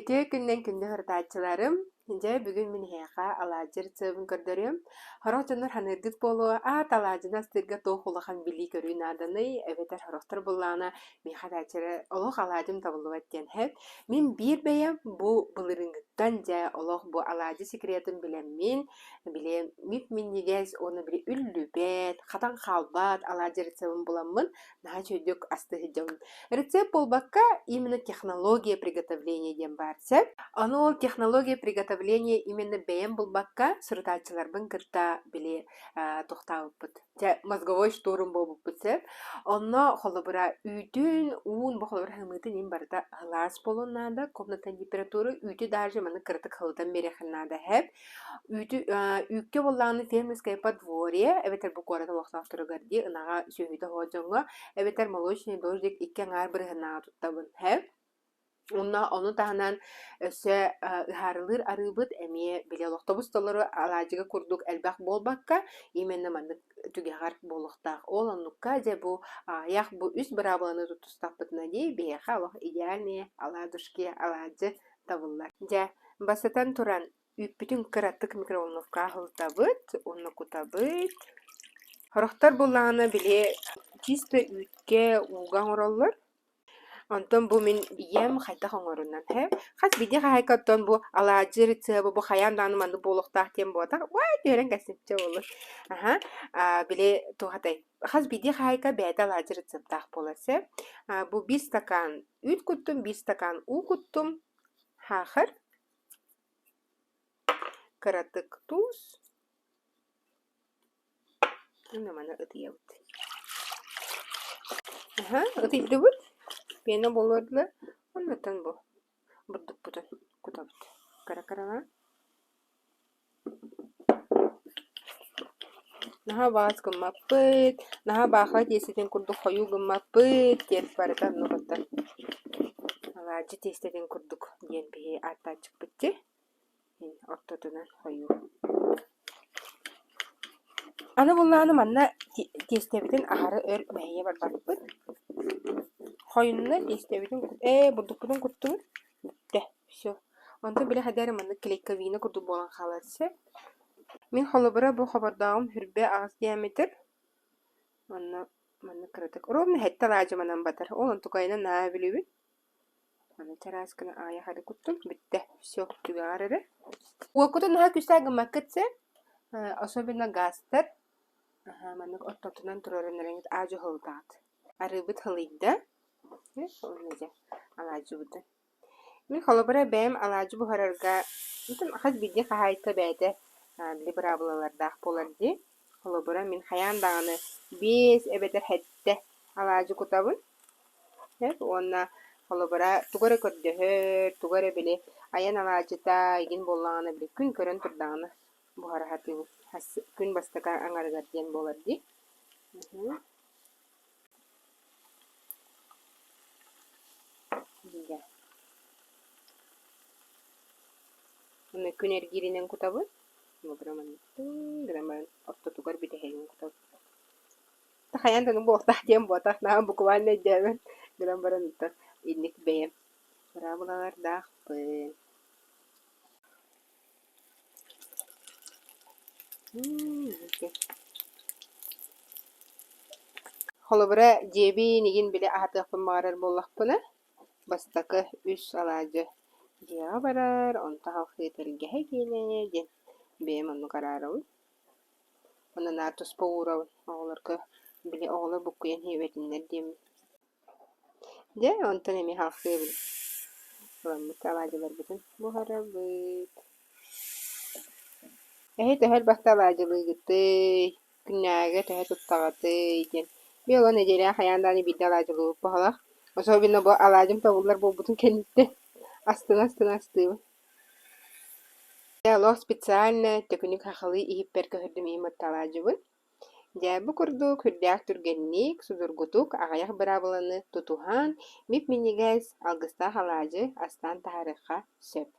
Үтүө күнүнэн күндү сурутааччыларым! Дьэ, бүгүн мин эһиэхэ алаадьы рецебин көрдөрүөм. Сорох дьоннор саныыргыт буолуо, аат алаадьыны астыырга туох улахан билии-көрүү нааданый эбэтэр сорохтор буоллаҕына миэхэ этээччилэрэ олох алаадьым табыллыбат диэн сөп. Мин биир бэйэм бу былырыыҥҥыттан дьэ олох бу алаадьы секретын билэммин, били мип-минньигэс уонна били үллүбэт, хатан хаалбат алаадьы рецебин буламмын наһаа үчүгэйдик астыы сылдьабын. Рецепт буолбакка, именно технология приготовления диэн баар сөп. Ону ол технология приготовления именно бэйэм булбакка, сурутааччыларбын кытта били туохтаабыппыт. Дьэ, мозговой штурм буолбуппут сөп. Онно холобура үүтүн, уун, бу холобура хымыытын им барыта сылаас буолуон наада, комнатная температура, үүтү даже маннык кыратык халытан биэриэххин наада сөп. Үүтү үүккэ буоллаҕына фермерское подворье эбэтэр бу куорат олохтоохторугар дии ынаҕа сүөһүтэ оһо дьоҥҥо эбэтэр молочный дождик икки аҥаар бырыһыаннааҕы туттабын һэ. Уонна ону таһынан өссө ыһаарылыыр арыыбыт эмиэ били олохтобус толору алаадьыга курдук элбэх буолбакка именно маннык түгэҕэр буолуохтаах. Ол оннукка дьэ бу аҕыйах бу үс быраабыланы тутустахпытына дии биһиэхэ олох идеальные оладушки алаадьы табыллар. Дьэ, бастатан туран Үүппүтүн кыратык микроволновкаҕа аһылытабыт уонна кутабыт. Сорохтор буоллаҕына били чисто үүккэ ууга оҥороллор. Онтон бу мин ийэм хайдах оҥорунан һэ хас биирдии хаһаайка оттон бу алаадьы рецебы бу хайаан даҕаны маннык буолуохтаах диэн буолбатах. Уай түһэрэн кэпсэпчэ буоллун. Аһа били туох атай хас биирдии хаһаайка бэйэтэ алаадьы рецептаах буолар сөп. Бу биир стакан үүт куттум, биир стакан уу куттум, саахар Кыратык туус уонна маны ытыйабыт. Аһа, ытыйдыбыт. Пена буолуор дылы. Оннуттан бу бурдукпутун кутабыт. Кыра-кыралаан. Наһаа баҕас гыммаппыт, наһаа баахыла тиэстэтин курдук хойуу гыммаппыт диэн барыта оннук оттон алаадьы тиэстэтин курдук диэн биһи ааттааччыкпыт дии. Ортотунан хойуу. Аны буллаҕына манна тиэстэбитин аһары өр мэһийэ барбаппыт. Хойунна тиэстэбитин ээ бурдукпутун куттубут бүттэ все. Онтон били хайдах эрэ маннык клейковина курдук буолан хаалар сөп. Мин холобура бу хобордооҕум хүрбэ аҕыс диаметр. Онно маннык кыратык ровно сэттэ алаадьы манан батар. Ол онтукайынан наһаа бүлүүбүн. Аны чараас гына аҕыйах эрэ куттум бүттэ. Все түгэҕэр эрэ. Уоккутун наһаа күүстээх гыммаккыт син. Особенно газтар. Аһаа маннык ортотунан туруоран эрэҥҥит аа-дьуо һылытаҕыт. Арыыбыт һылыйда. Уонна дьэ алаадьыбытын Мин холобура бэйэм алаадьы буһарарга хас биирдии хаһаайка бэйэтэ били быраабылалардаах буолар дии. Холобура мин хайаан даҕаны биэс эбэтэр сэттэ алаадьы кутабын. Уонна холобура тугу эрэ көрдөһөр, тугу эрэ били айан алаадьыта игин буоллаҕына били күн көрөн турдаҕына буһара сатыыбын. Күн бастакы аҥарыгар диэн буолар дии. Уонна күн эргииринэн кутабын. Гынан баран ортотугар бүтэһигин кутабын. Хайаан да буолтах диэн буотах, наһаа буквально өйдөөбөт гынан баран оттон инник бэйэм быраабылалардаахпын. Холобура, дьиэбин игин били аһатыахпын баҕарар буоллахпына, бастакы үс алаадьы дьиэҕэ барар, онто халхыы тэлгэһэ киэнэ диэн бэйэм оннук араарабын. Уонна наар туспа уурабын оҕолорго били оҕолор буккуйан сиэбэтиннэр диэммин. Дьэ, онтон эмиэ халхыыбын. Ыламмыт алаадьыларбытын буһарабыт. Эһи төһө элбэхтэ алаадьылыыгытый, күннээҕигэ төһө туттаҕытый диэн. Биир олох нэдиэлэҕэ хайаан даҕаны биирдэ алаадьылыыбыт баҕалаах. Особенно бу алаадьым тобуллар буолбутун кэнниттэн астына-астына астыыбын. Дьэ, олох специально төкүнүк сахалыы иһиппэр көһөрдүм иһим отто алаадьыбын. Дьэ, бу курдук сүрдээх түргэнник, судургутук, аҕыйах быраабыланы тутуһан, мип-минньигэс, алгыстаах алаадьы астаан таһаарыахха сөп.